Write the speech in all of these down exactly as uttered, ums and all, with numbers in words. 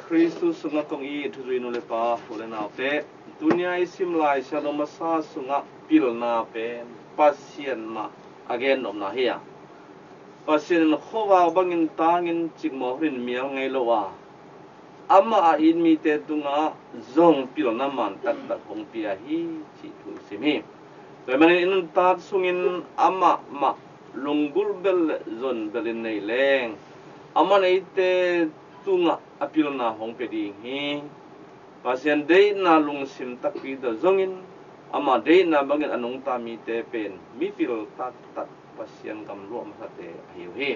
Khristu sungah kong it thuzui nu le pa, u le naute, tunia i sim Lai Siangtho masa sungah pilna pen Pasian mah a gennopna hi a, Pasian in khuavak bangin tangin cikmawh hunin mial ngei lo a, amah a it mite tungah zong pilna man taktak hong pia hi, cih thu sim hi. Tua ahih manin i nuntak sungin amah mah lunggulh bel le zon belin nei leng, amah in eite tungah a pilna hong pia ding hi. Pasian deihna lungsim takpi tawh zongin, ama deihna bangin a nungta mite pen mipil taktak, Pasian gam luah masate ahi uh hi.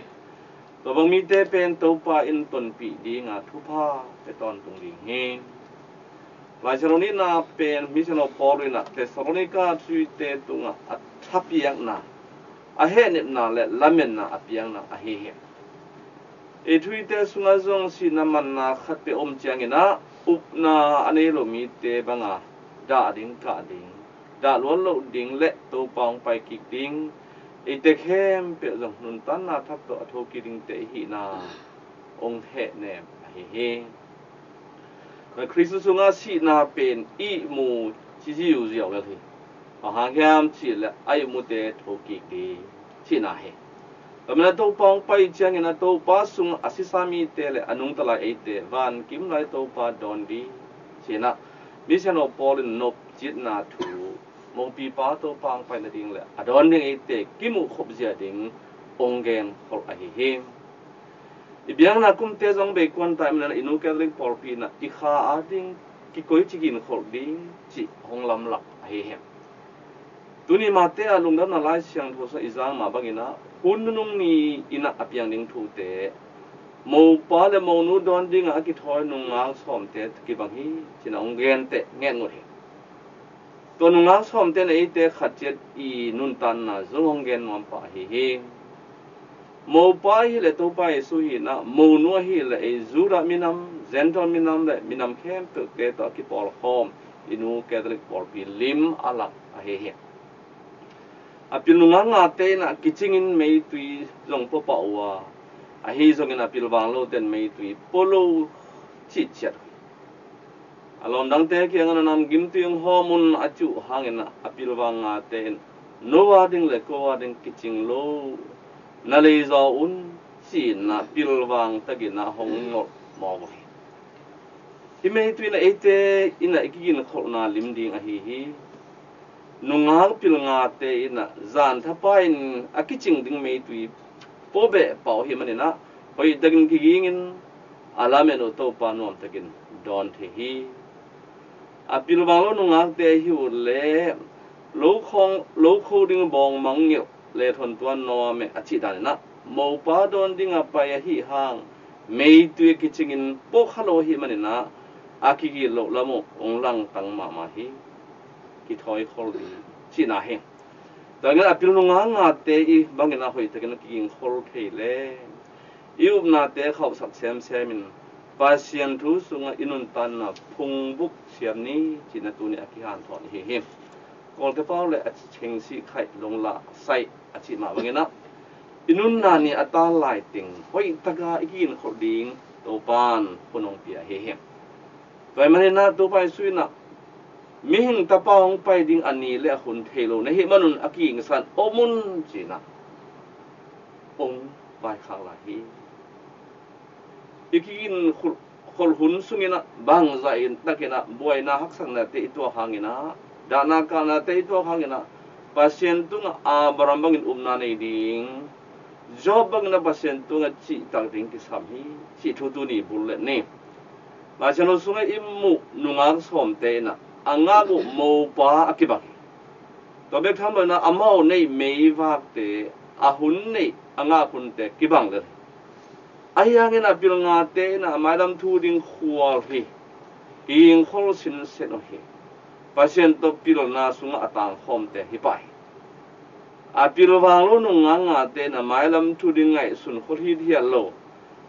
Tua bang mite pen Topa in tonpih dinga thupha pia tawntung ding hi. Lai Siangtho nihna pen Misiangtho Paul in ah Thessalonika thuite tungah a thapiakna, a hehnepna le lametna a piakna ahi hi. Ei thuite sungah zong sihna manna khatpeuh om ciangin ah upna a nei lo mite banga dah ding, kah ding, dah luat loh ding le Topa hong pai kik ding, eite khempeuh zong nuntakna thak tawh a thokik dingte i hihna hong hehnem ahi hi. Khristu sungah sihna pen ihmu ci ziuziau lel hi. Bang hang hiam cih leh a ihmute thokik ding cihna hi. Tua manin ah Topa hong pai ciangin ah Topa sungah a sisa mite le a nungta lai eite vankim lai Topa dawn ding ci-in ah Misiangtho Paul in nopcitna thu, mopipa Topa hong pai nading le a dawn ding eite kimuh khop zia ding hong genkholh ahi hi. I biakna kumte zong bei kuan ta ahih manin ah i Nu Catholic pawlpi in ah i kha ading kikoici kiginkholh ding cih hong lamlak ahi hi. Tuni Mate a Lungdamna Lai Siangtho sungah i zak mah bangin ah hun nunung ni-in ah a piang ding thute, mopa le monu dawn dingah a kithawi nungak sawmte kibang hi, ci-in ah hong genteh ngetngut hi. Tua nungak sawmte in ah eite khat ciat i nuntakna zong hong gen nuam pah ahi hi. Mopa ahih leh Topa Jesu hi-in ah, monu ahih leh ei Judah minam, Gentile minam le minam khempeuhte tawh a kipawlkhawm i Nu Catholic pawlpi lim a lak ahi hi. A pil nungak ngate in ah kicingin meitui zong pua pah uh a, ahi zongin a pilvang lote in meitui pua lo cihciat uh hi. A lawmdangte kiangah na namgimtui hong hawm un a cih uh hangin ah a pilvang ngate in no a ding le ko a ding kicing lo, na leizaw un, ci-in ah pilvang takin ah hong ngolh mawk uh hi. Hih meitui in ah eite in ah i kiginkholhna lim ding ahi hi. Nungak pil ngate in ah zan thapa in a kicing ding meitui pua beh pah uh ahih manin ah hoihtakin kigingin a lamet uh Topa nuamtakin dawn thei hi. A pilvang lo nungakte ahi uh leh lo khong, lo kho ding bawng mang ngilh le thon tuan nuam e a cih danin ah mopa dawn dingah pai ahih hang meitui a kicingin pua kha lo ahih manin ah a kigilh loh lam uh hong langtang mahmah hi. Kithawi khol ding cihna hi. Tua hangin a pil nungak ngate i bangin ah hoihtakin a kigingkhol thei leh i upnate khauhsak semsem in Pasian thu sungah i nuntakna phungbuk siam ni, ci-in ah tuni a kihanthawn i hi hi. Kawlte pau le a cheng sih khaih long lah saih a cih mah bangin ah i nunna ni a tan lai teng hoihtaka i kiginkholh ding Topan hun hong pia ahi hi. Tua ahih manin ah Topa Jesu in ah mihing tapa hong pai ding a ni le a hun thei lo na hih manun a kigingsan om un, ci-in ah hong vaikhak lai hi. I kiginkholh, kholh hun sungin ah bangzah in takin ah buaina haksatnate i tuak hangin ah, dahna kahnate i tuak hangin ah Pasian tungah Abraham bangin upna nei ding, Job bangin ah Pasian tungah cihtak ding kisam hi, cih thu tuni bul let ni. Lai Siangtho sungah i muh nungak sawmte in ah a ngak uh mopa a kibang hi. Tua bek tham lo in ah amau neih meivakte, a hun neih a ngak hunte kibang lel hi. Ahi hangin a pil ngate in ah a mailam thu ding khual hi. Kigingkhol sinsen uh hi. Pasian tawh pilna sungah a tangkhawmte hi pah hi. A pilvang lo nungak ngate in ah mailam thu ding ngaihsun khual hithiat lo,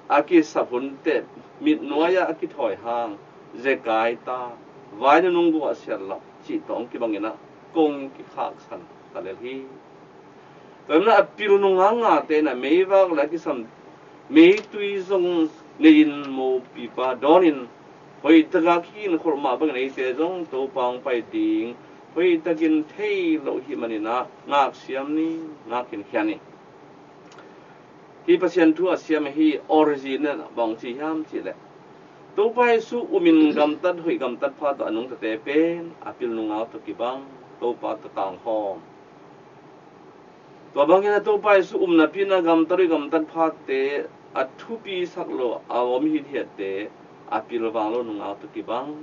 a kisap hunte mitnuai-ah a kithawi hang zekai ta, vai nunung guahsiat lap cih tawh kibangin ah kong kikhaksan ta lel hi. Tua ahih manin ah a pil nungak ngate in ah meivak le a kisam meitui zong nei-in mopipa dawnin hoihtak a kikhin kholh mah bangin eite zong Topa hong pai ding hoihtakin thei lo hih manin ah ngaksiam ni, ngak khinkhia ni. Hih Pasian thu a siam ahi Origen in bang ci hiam cih leh, Topa Jesu umin gamtat hoih gamtat pha tawh a nungtate pen a pil nungak tawh kibang, Topa tawh tangkhawm. Tua bangin a Topa Jesu um napi-in a gamtat hoih gamtat phate a thupi sak lo a om hithiatte a pilvang lo nungak tawh kibang,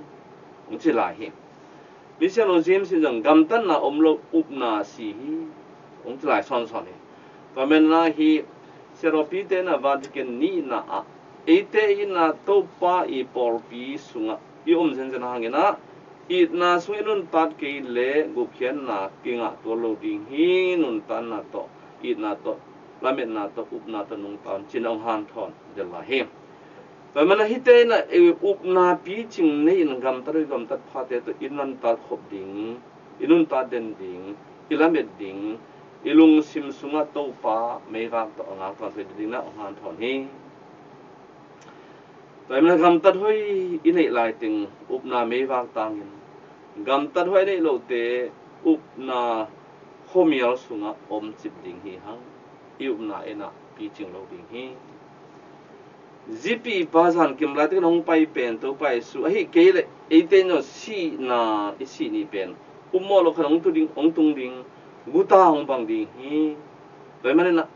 hong ci lai hi. Misiangtho James in zong gamtatna om lo upna si hi, hong ci lai sawnsawn hi. Tua manin ah hih Siangtho Peter in a Vatican nihna ah eite in a Topa i pawlpi sungah i om zenzen hangin ah itna sungah i nuntak kei leh gupkhiatna kingah tuan lo ding hi, nuntakna tawh, itna tawh, lametna tawh, upna tawh nungta un ci-in hong hanthawn del lai hi. Tua manin ah hihte in ah i upna picing nei-in gamtat hoih gamtat phate tawh i nuntak khop ding, i nuntak den ding, i lamet ding, i lungsim sungah Topa meivak tawh a ngak tuan thei ding in ah hong hanthawn hi. Tua manin ah gamtat hoih i neih lai teng upna meivak tangin, gamtat hoih a neih lote upna khuamial sungah omcip ding hi hang, i upna in ah picing lo ding hi. Zipihpa zankim laitakin hong pai pen Topa Jesu ahih kei leh eite in zong sihna i sih ni pen upmawh lo khat hong tu ding, hong tung ding, guta hong bang ding hi. Tua ahih manin ah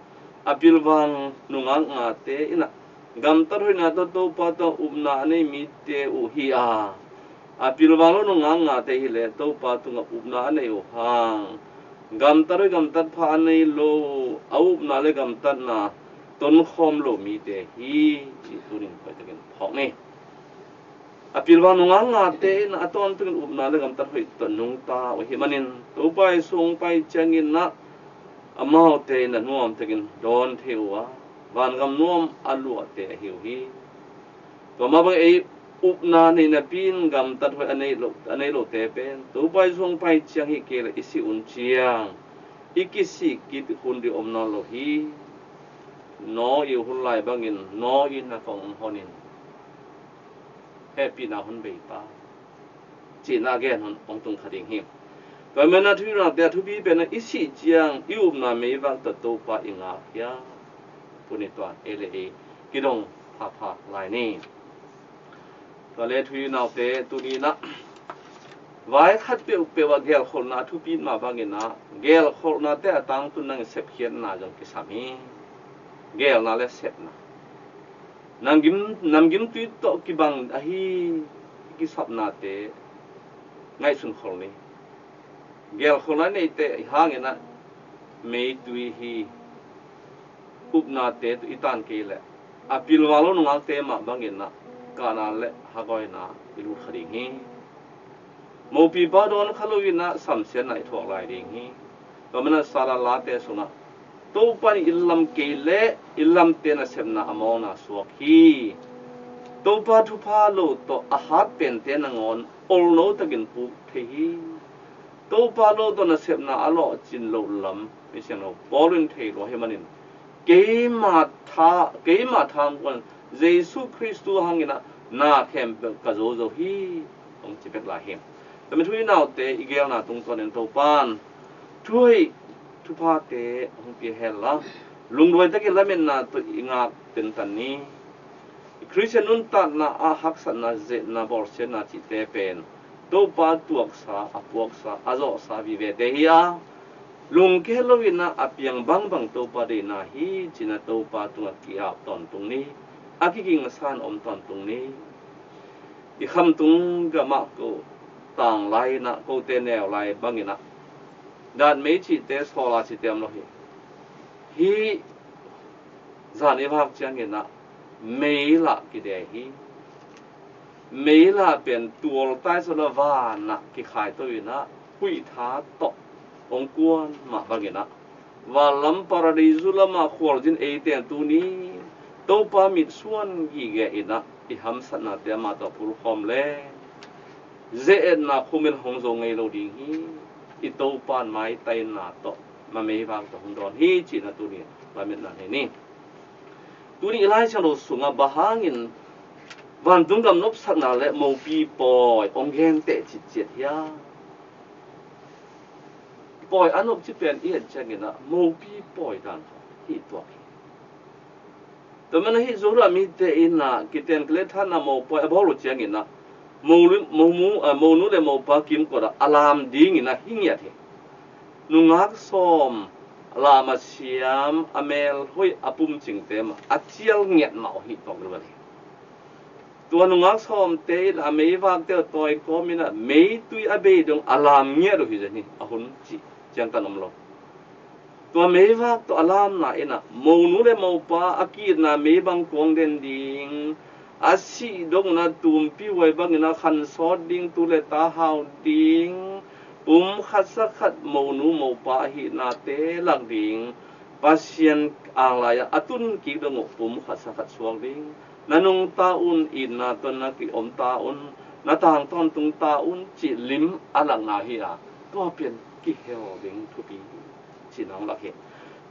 a pilvang nungak ngate in ah gamtat hoihna tawh Topa tawh upna a nei mite uh hi a, a pilvang lo nungak ngate hi leh Topa tungah upna a nei uh hang, gamtat hoih gamtat pha a nei lo, a upna le gamtatna tonkhawm lo mite hi cih tunin hoihtakin phawk ni. A pilvang nungak ngate in a tawntung in upna le gamtat hoih tawh nungta uh ahih manin Topa Jesu hong pai ciangin ah amaute in a nuamtakin dawn thei uh a, vangam nuam a luahte ahi uh hi. Tua mah bang ei upna nei napi-in gamtat hoih a nei lo, a nei lote pen Topa Jesu hong pai ciang hi kei leh i sih hun ciang i kisih kik hun ding om nawn lo hi. Noah i hun lai bangin Noah in a kong hong honin hehpihna hun bei ta, ci-in a gen hun hong tung kha ding hi. Tua manin ah thuhilhnate a thupi pen ah i sih ciang i upna meivak tawh Topa i ngak hiam? Tuni tua ei le ei kidong phapha lai ni. Tua leh thuhilhnaute tuni in ah vai khat peuhpeuh ah gelkholhna a thupi mah bangin ah gelkholhnate a tangtun nang sepkhiatna zong kisam hi. Gelna le sepna, namgim, namgimtui tawh kibang ahi kisapnate ngaihsun khol ni. Gelkholhna neite hangin ah meitui hi. Upnate tawh i tan kei leh a pilvang lo nungakte mah bangin ah kahna le hagawina i lut kha ding hi. Mopipa dawn kha lo-in ah samsiatna i thuak lai ding hi. Tua manin ah Sala late sungah Topa in i lam kei leh i lamte nasepna a mawkna suak hi. Topa thupha lo tawh a hat pente nangawn olno takin puk thei hi. Topa lo tawh nasepna a lawhcin loh lam Misiangtho Paul in thei lua ahih manin keima tha, keima tha hong kuan Jesu Khristu hangin ah na khempeuh ka zo zo hi, hong ci bek lai hi. Tua manin thuhilhnaute i gelna tungtawnin Topa'n thuhoih thuphate hong pia hen la, lungduai takin lametna tawh i ngak tentan ni. Khristian nuntakna ah haksatna, zeetna, bawlsiatna cihte pen Topa tuaksa, a puaksa, a zawhsa vivete hi a, lungke lo-in ah a piang bangbang Topa deihna hi ci-in ah Topa tungah ki-ap tawntung ni. A kigingsa-in om tawntung ni. I khamtung gamah ko tang lai-in ah, kote neu lai bangin ah datmei cihte, solar cihte om lo hi. Hih zan i vak ciangin ah mei lah kide hi. Mei lah pen tual tai sawla van ah kikhaito-in ah huih tha tawh hong kuan mah bangin ah vanlam Paradisu lamah khualzin eite in tuni Topa mitsuan gige-in ah i hamsatnate amah tawh pulkhawm leh, ze-etna khumil hong zo ngei lo ding hi. I Topa'n maitaina tawh, ma meivak tawh hong dawn hi ci-in ah tuni lametna nei ni. Tuni i Lai Siangtho sungah bang hangin vantung gam nopsakna le mopi pawi hong genteh citciat hiam? Pawi a nopci pen i et ciangin ah mopi pawi dan hi tuak hi. Tua manin ah hih Judah mite in ah kiten kilethanna mopawi a bawl uh ciangin ah monu, mo, mo, ah, monu le mopa kimkot ah a lam dingin ah hi ngiat hi. Nungak sawm lam a siam, a mel hoih a pumcingte mah a cial ngiat mah uh hi tuak lo hi. Tua nungak sawmte in a meivakte uh tawi kawmin ah meitui a bei dong a lam ngiat uh hi zen hi, a hun cih ciangtan om lo. Tua meivak tawh a lamna in ah monu le mopa a ki-itna mei bang kuang den ding, a sih dongin ah tumpi huai bangin ah khansawt ding, tu le ta hau ding, pum khat sa khat monu mopa ahihnate lak ding, Pasian anglai-ah a tun kik dong uh pum khat sa khat suak ding, na nungta un, itna tawh na ki-omta un, na tang tawntung ta un cih lim a lakna hi a, tua pen kihel ding thupi hi cihna hong lak hi.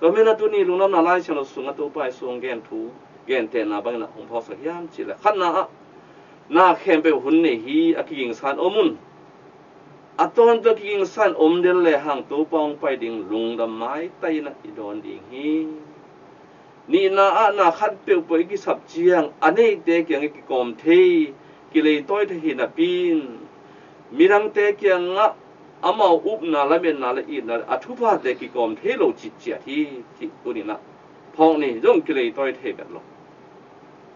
Tua manin ah tuni lungdamna Lai Siangtho sungah Topa Jesu hong gen thu, gentehna bangin ah hong phawksak hiam cih leh, khatna ah na khempeuh hun nei hi, a kigingsa-in om un. A tawntung a kigingsa-in om den le hang Topa hong pai ding lungdam maitai in ah i dawn ding hi. Nihna ah na khatpeuh peuh i kisap ciang a neite kiangah kikawm thei, kileitawi thei hi napi-in midangte kiangah amau upna, lametna le itna le a thuphate kikawm thei lo citciat hi, cih tuni-in ah phawk ni, zong kileitawi thei bek lo.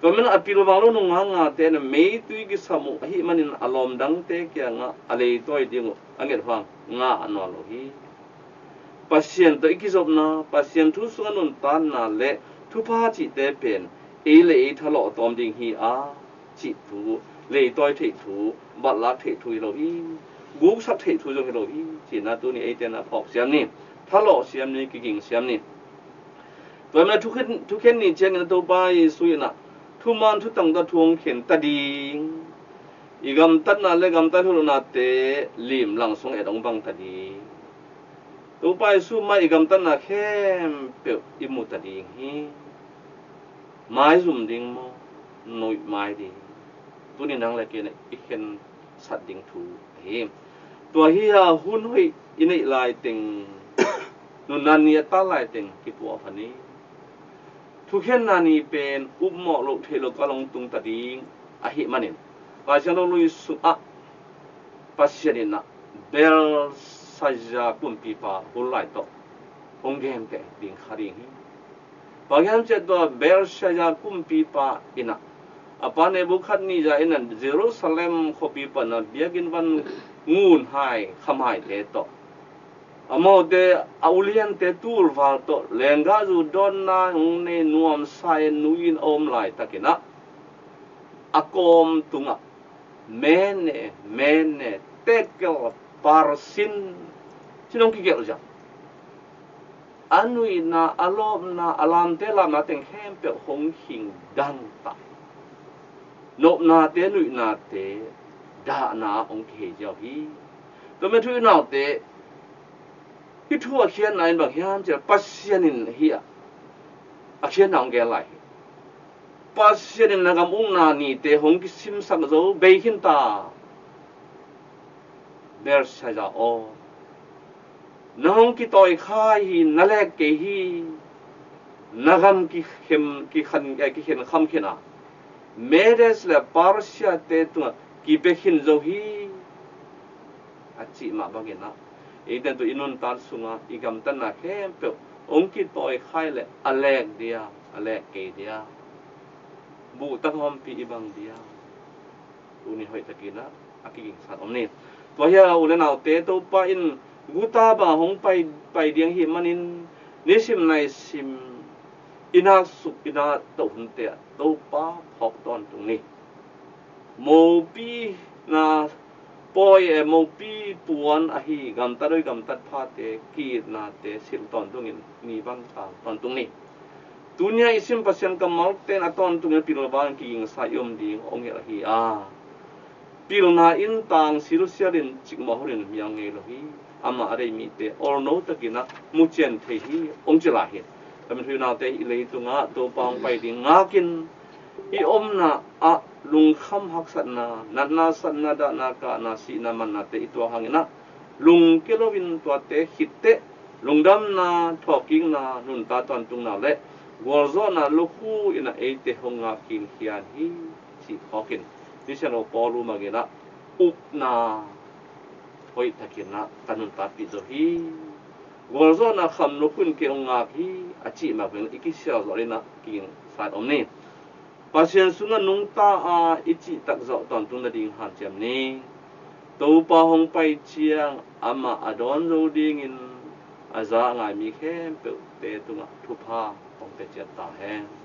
Tua manin a pilvang lo nungak ngate in ah meitui kisam uh ahih manin a lawm dangte kiangah a leitawi ding uh a nget uh hang ngah nawn lo hi. Pasian tawh i kizopna, Pasian thu sungah nuntakna le thupha cihte pen ei le ei thalawh tawm ding hi a, cih thu, leitawi theih thu, batlak theih thu hi lo hi, guksak theih thu zong hi lo hi, cihna tuni eite in ah phawk siam ni, thalawh siam ni, kiging siam ni. Tua manin ah thukhen, thukhen ni ciangin ah Topa Jesu in ah thuman thutang tawh thu hong khen ta ding, i gamtatna le gamtat hulohnate limlang sung et hong bang ta ding. Topa Jesu mah i gamtatna khempeuh i mu ta ding hi. Maizum ding maw, nuih mai ding? Tuni nang le kei in ah i khensat ding thu ahi. Tua hi a, hun hoih i neih laiteng, nunna ni a tal laiteng kipuah pha ni. Thukhenna ni pen upmawh loh theih loh kal hong tung ta ding ahih manin, Lai Siangtho Lui sungah Pasian in ah Belshazzar kumpipa hun lai tawh hong genteh ding kha ding hi. Bang hiam cih leh tua Belshazzar kumpipa in ah a pa Nebukhadnezzar in ah Jerusalem khuapi pan ah biakinn van ngun hai, kham haite tawh, amaute a uliante tulval tawh lenggahzu dawnna hong nei nuamsa-in nu-in a om laitakin ah a kawm tungah Mene, Mene, Tekel, Parsin, ci-in hong kigelh ziau. A nuihna, a lawpna, a lamte lamna teng khempeuh hong khing dangtak. Nopnate, nuihnate dahna hong kihei ziau hi. Tua manin ah thu i naute, hih thu a khiatna in bang hiam cih leh Pasian in hih a khiatna hong gen lai hi. Pasian in na gam ukna nite hong kisimsak zo bei khin ta. Belshazzar aw, na hong kitawi khai hi, na lek kei hi. Na gam kikhem, kikhen, eh, kikhen kham khin a, Medes le Persia-te tungah kipia khin zo hi, a cih mah bangin ah, eite in tua i nuntak sungah i gamtatna khempeuh hong kitawi khai leh a lek dia, a lek kei dia, buhtak hawmpi i bang dia. Tuni hoihtakin ah a kigingsa-in om ni. Tua hi a, u le naute, Topa in guta bang hong pai, pai ding ahih manin nisim naisim i naksuk, i naktoh hunte ah Topa phawk tawntung ni. Mopi na pawi, eh, mopi puan ahi gamtat hoih gamtat phate, ki-itnate silh tawntungin ni bang tang tawntung ni. Tuni-a i sim Pasian kammalte in a tawntungin a pilvan kigingsa i om ding hong hilh ahi a, pilna in tang silsial in cikmah hunin mial ngei lo hi. Amah a deih mite olno takin ah mu cian thei hi, hong ci lai hi. Ka mithoi naute, hih leitungah Topa hong pai ding ngakin i omna ah lungkham haksatna, natna, satna, dahna, kahna, sihna, mannate i tuak hangin ah lungkia loin tuate khitteh lungdamna, thawhkikna, nuntak tawntungna le gualzawhna lukhu in ah eite hong ngak khin hi, cih phawkin Pasian lo Paul uh mangin ah upna hoih takin ah ka nuntakpih zo hi. Gualzawhna kham lukhu in kei hong ngak hi, a cih mah bangin i kisial zawh in ah kiging sa-in om ni. Pasian sungah nungta a i cihtak zawh tawntung nading hanciam ni. Topa hong pai ciang amah a dawn zo dingin a za a ngai mi khempeuhte tungah thupha hong pia ciat ta hen.